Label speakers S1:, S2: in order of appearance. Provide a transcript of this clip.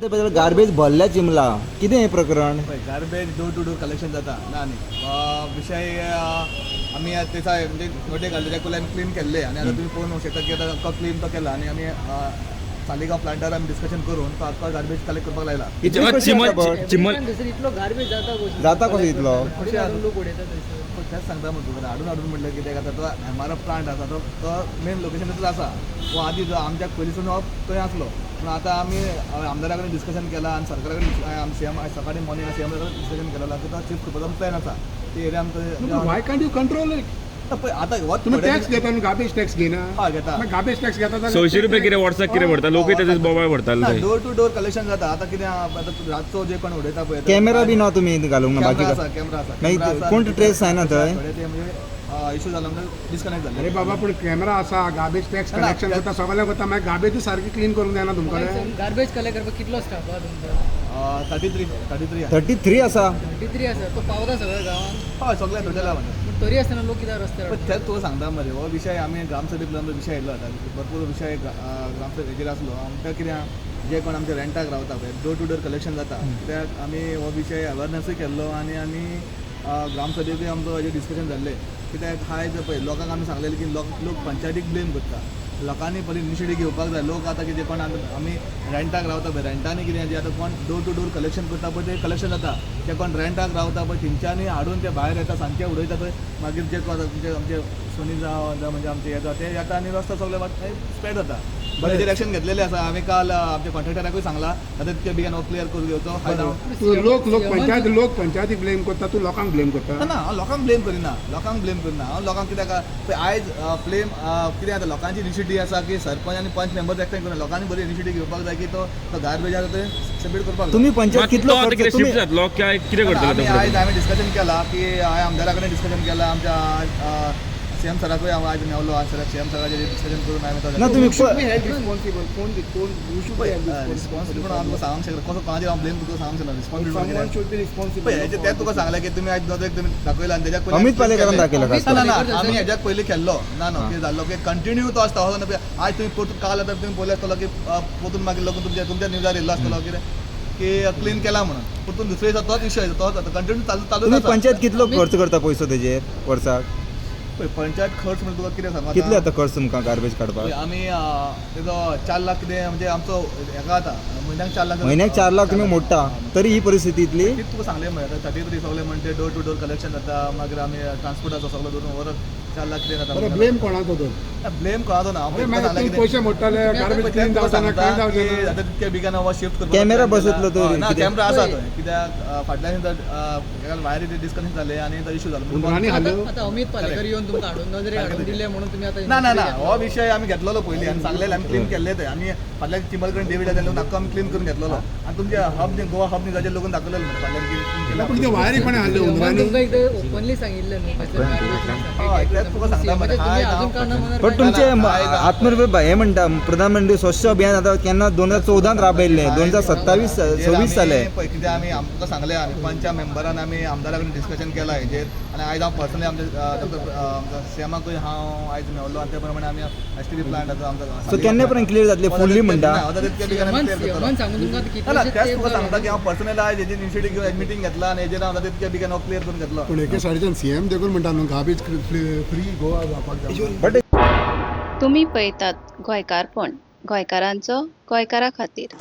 S1: Garbage भरल्या चिमला, कितें हें प्रकरण?
S2: पळय, garbage door to door collection जाता ना न्ही विशय. आमी तेचा म्हणजे नोटे घातले, त्या आमी क्लीन केल्ले आनी आतां तुमी पळोवंक शकता की आतां अख्खो क्लीन तो केला आनी आमी सालिगांव प्लांटार आमी डिस्कशन करून तो आख्खो गार्बेज कलेक्ट करपाक लायला.
S1: कितली कशी
S3: चिमल
S1: जाता भट?
S3: चिमल.
S4: इतलो गार्बेज जाता कसो?
S1: जाता कसो इतलो?
S4: हाडून हाडून लोक उडयता थंयसर.
S2: पळय, तेंच सांगता मग तुका, हाडून हाडून म्हटल्यार कितें आतां तो एमआरएफ प्लांट आसा, तो तो मेन लोकेशन थंयसर आसा. हो आदी जो आमच्या पयलींसून हो थंय आसलो, पूण आतां आमी आमदारा कडेन डिस्कशन केलां आनी सरकारा कडेन, सीएम सकाळी मॉर्निंग सीएम कडेन डिस्कशन केलें की तो शिफ्ट करपाचो प्लॅन आसा ती एरिया आमकां.
S5: Why can't you control it?
S2: पळय आतां हो
S5: तुमी टॅक्स घेता न्हू, गार्बेज टॅक्स घेयना?
S2: हय, घेता.
S5: मागीर गार्बेज टॅक्स घेता जाल्यार
S3: 600 रुपया कितें वर्साक कितें भरता, लोकूय तेजेच बोवाळ भरताले थंय.
S2: डोर टू डोर कलेक्शन जाता. आतां कितें आहा, आतां रातचो जे कोण उडयता पळय.
S1: कॅमेरा बी ना तुमी घालूंक ना बाकी?
S2: कॅमेरा आसा, कॅमेरा आसा.
S1: मागीर
S2: कॅमेरा आसा.
S1: कोण ट्रेस जायना थंय?
S2: थोडे ते म्हणजे इशू जालो म्हणजे डिस्कनेक्ट जाले.
S5: अरे बाबा, पूण कॅमेरा आसा, गार्बेज टॅक्स
S2: ना,
S5: कलेक्शन करता, सगळें करता, मागीर गार्बेजूय सारकी क्लीन करूंक जायना तुमकां?
S4: गार्बेज कलेक्ट करपाक कितलो स्टाफ आहा तुमकां?
S2: 33, 33.
S1: 33 आसा.
S4: 33 आसा, तो पावता सगळ्या गांवांत?
S2: हय, सगळ्या टोटल म्हणजे.
S4: पूण तरी आसतना लोक कित्याक रस्त्यार
S2: पण
S4: हाडटा?
S2: तेच तुका सांगता मरे, हो विशय आमी ग्रामसभेंतलो आमचो विशय येयल्लो. आतां भरपूर विशय ग्रामसभेचेर आसलो. आमकां कितें आहा, जे कोण आमचे रेंटाक रावता पळय, डोर टू डोर कलेक्शन जाता, कित्याक आमी हो विशय अवेरनसूय केल्लो आनी आमी ग्रामसभेकूय आमचो हेजेर डिस्कशन जाल्लें. कित्याक आयज पळय लोकांक आमी सांगलेलें की लोक लोक पंचायतीक ब्लेम करता, लोकांनी पयलीं इनिशिएटीव घेवपाक जाय. लोक आतां कितें, कोण आमी रेंटाक रावता पळय, रेंटांनी कितें, जे आतां कोण डोर टू डोर कलेक्शन करता पळय, ते कलेक्शन जाता. जे कोण रेंटाक रावता पळय, तेंच्यांनी हाडून ते भायर येता, सांजचे उडयता थंय. मागीर जे कोण आतां आमचे सोनी जावं, जावं म्हणजे आमचे हे जावं, ते येता आनी रस्तो सगळे स्प्रेड जाता. बरें, हेजेर एक्शन घेतलेले आसा आमी. काल आमच्या कॉन्ट्रॅक्टराकूय सांगला, आतां तितके बेगीन हो क्लियर करून घेवचो. हांव
S5: तूं लोक लोक पंचायत, लोक पंचायतीक ब्लेम करता, तूं लोकांक ब्लेम करता.
S2: ना ना, हांव लोकांक ब्लेम करिना, लोकांक ब्लेम करिना हांव लोकांक. कित्याक पळय, आयज ब्लेम कितें जाता, लोकांची इनिशिएटीव आसा की सरपंच आनी पंच मेंबर्स एकठांय करून लोकांनी बरी इनिशिएटीव घेवपाक जाय की तो तो गार्बेज आसा ते सेपरेट करपाक जाय.
S1: तुमी पंचायत
S3: मात
S1: कितलो
S3: तो आतां
S1: खर्च
S3: कितें
S1: तुमी
S3: शिफ्ट जातलो काय कितें करतलो
S2: आमी
S3: आतां
S2: आयज
S3: फुडें?
S2: हांवें डिस्कशन केलां की हांवें आमदारा कडेन डिस्कशन केलां, आमच्या सीएम सराकूय हांव आयज मेवलो आनी सर, सीएम सराचेर डिस्कशन करून हांवें तो
S1: ना तुमी
S6: रिस्पॉन्सिबल कोण? कोण you should be
S2: responsible हांव तुका सांगूंक शकता कसो, कोणाचेर हांव ब्लेम तुका सांगूंक शकना.
S6: Someone
S2: responsible
S6: should be responsible.
S2: पळय, हेजे तें तुका सांगलें की तुमी आयज नजरेक तुमी दाखयला आनी तेज्या पयलीं
S1: अमित पालेकरान दाखयला खास
S2: ना ना
S1: करून.
S2: ना, आमी हेज्याक पयलीं खेल्लो ना न्हू, कितें जाल्लो की कंटिन्यू तो आसता असो न्हू. आयज तुमी परतून काल आतां तुमी पळयले आसतलो की परतून मागीर लोक तुमच्या न्यूजार येयल्लो आसतलो कितें की क्लीन केला म्हणून. परतून दुसरे दिसा तोच विशय, तोच आतां कंटिन्यू चालू चालूच
S1: तुमी
S2: आसा.
S1: पंचायत कितलो खर्च करता पयसो तेजेर वर्साक?
S2: पळय, पंचायत खर्च म्हणजे तुका कितें सांगू?
S1: कितले जाता खर्च तुमकां गार्बेज काडपाक?
S2: पळय, आमी तेजो 4 लाख कितें म्हणजे आमचो हेका जाता, म्हयन्याक 4 लाख.
S1: म्हयन्याक 4 लाख तुमी मोडटा, तरी ही परिस्थिती इतली.
S2: तीच तुका सांगलें मरे, आतां 33 सगळे म्हणटे डोर टू डोर कलेक्शन जाता, मागीर आमी ट्रान्सपोर्टाचो सगळो धरून ओवरऑल 4 लाख कितें जाता.
S5: बरें, ब्लेम कोणाचो तर?
S2: ब्लेम कोणाचो ना. हांव
S5: अरे
S2: तुका
S5: मागीर
S2: सांगलें
S5: तूं
S2: कितें
S5: पयशे मोडटाले, गार्बेज क्लीन जावचें ना, कांय जावचें ना.
S2: आतां तितके बेगीन हो शिफ्ट करपाक
S1: कॅमेरा
S2: plan केला.
S1: बसयतलो तो
S2: हय, ना
S1: कितें?
S2: कॅमेरा आसा थंय. कित्याक फाटल्यान वायरी डिस्कनेक्ट जाले आनी तो इशू जालो.
S5: हुंदरांनी हाल्यो.
S4: आतां अमित पालेकर येवन तुमकां हाडून नजरेक हाडून दिले म्हणून तुमी आतां
S2: ना ना ना, हो विशय आमी घेतलेलो पयलीं आनी सांगलेले, आमी क्लीन केल्ले ते. आमी फाटल्यान चिंबल कडेन डेवीड आनी आख्खो आमी क्लीन करून घेतलेलो आनी तुमच्या हब, गोवा हब न्यूजाचेर लोकून दाखयलेलो फाटल्यान की clean केला.
S5: पूण ते वायरी कोणें हाल्ल्यो? हुंदरांनी.
S4: तुमकां एकदां ओपनली सांगिल्लें न्हू कसलें garbage.
S2: हय, तेंच तुका सांगता मरे.
S4: तुम्ही
S2: हाय,
S4: अजून काडना मनार
S1: पण
S4: काय?
S1: तुमचे आत्मनिर्भर हे म्हणटा, प्रधानमंत्री स्वच्छ अभियान आता केन्ना 2014 राबयल्लें, 2027 26 जाले.
S2: पळय कितें, आमी आमकां सांगलें, आमी पंचा मेंबरान आमी आमदारा कडेन डिस्कशन केलां हेजेर आनी आयज हांव पर्सनली आमच्या डॉक्टर आमच्या सीएमाकूय हांव आयज मेवलो आनी त्या प्रमाणे आमी एसटीपी प्लांट आसा आमचो.
S1: सो केन्ना पर्यंत क्लियर जातले फुल्ली म्हणटा?
S4: सीएमान सांगून तुमकां
S2: ना
S4: कितलेशेच
S2: तेच
S4: तेंप
S2: तुका
S4: जाले.
S2: सांगता की हांव पर्सनली आयज हेजेर इनिशिएटीव घेवन मिटींग घेतला आनी हेजेर हांव जाता तितके बेगीन क्लियर करून घेतलो.
S5: पूण एके सायडीच्यान सीएम देखून म्हणटा न्हू, गार्बेज फ्री गोवा जावपाक जाय.
S1: बट
S7: तुमी पळयतात गोंयकारपण, गोंयकारांचो गोंयकारा खातीर.